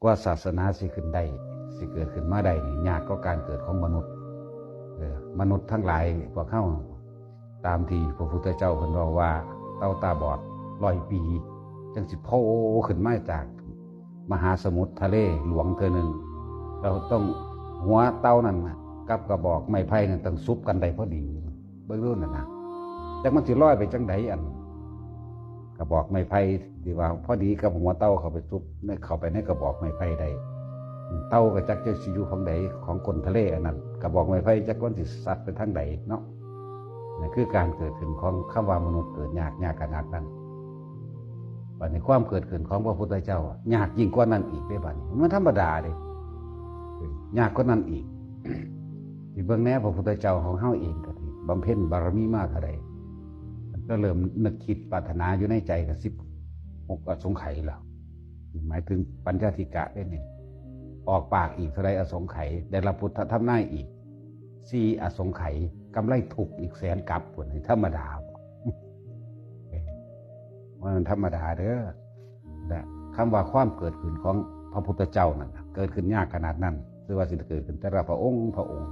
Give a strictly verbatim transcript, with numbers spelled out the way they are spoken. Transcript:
กว่าศาสนาสิขึ้นได้ สิเกิดขึ้นมาได้นี่ยากกว่าการเกิดของมนุษย์ เออ มนุษย์ทั้งหลายพวกเฮา ตามที่พระพุทธเจ้าเพิ่นบอกว่า เต่าตาบอดร้อยปี จังสิโผล่ขึ้นมาจากมหาสมุทรทะเลหลวงเทื่อหนึ่ง เราต้องหัวเต่านั่นน่ะกับกระบอกไม้ไผ่นั่นต้องสุบกันได้พอดี เบิ่งดูนั่นนะ จักมันสิลอยไปจังใดอัน กระบอกไม้ไผ่ที่ว่าพอดีกับหัวเต่าเข้าไปสุบใน เข้าไปในกระบอกไม้ไผ่ได้ เต่าก็จักจะสิอยู่ของใดของก้นทะเลอันนั้น กระบอกไม้ไผ่จักมันสิสัดไปทางใดเนาะ นั่นคือการเกิดขึ้นของคำว่ามนุษย์เกิดยากยากขนาดนั้น บัดนี้ความเกิดขึ้นของพระพุทธเจ้าอะยากยิ่งกว่านั้นอีกเด้บัดนี้ มันธรรมดาเด้ ยากกว่านั้นอีก ที่เบิ่งแน่พระพุทธเจ้าของเฮาเองก็ดี บำเพ็ญบารมีมาเท่าใด มันก็เริ่มนึกคิดปรารถนาอยู่ในใจก็สิบหกอสงไขยแล้ว หมายถึงปัญจทิกะได้นี่ ออกปากอีกเท่าใดอสงไขย ได้รับพุทธทำนายอีกสี่อสงไขย กำไรถูกอีกแสนกับ พุ้น ธรรมดาบ่ ว่ามันธรรมดาเด้อ และคำว่าความเกิดขึ้นของพระพุทธเจ้านั่นน่ะ เกิดขึ้นยากขนาดนั้น คือว่าสิเกิดขึ้นแต่ละพระองค์พระองค์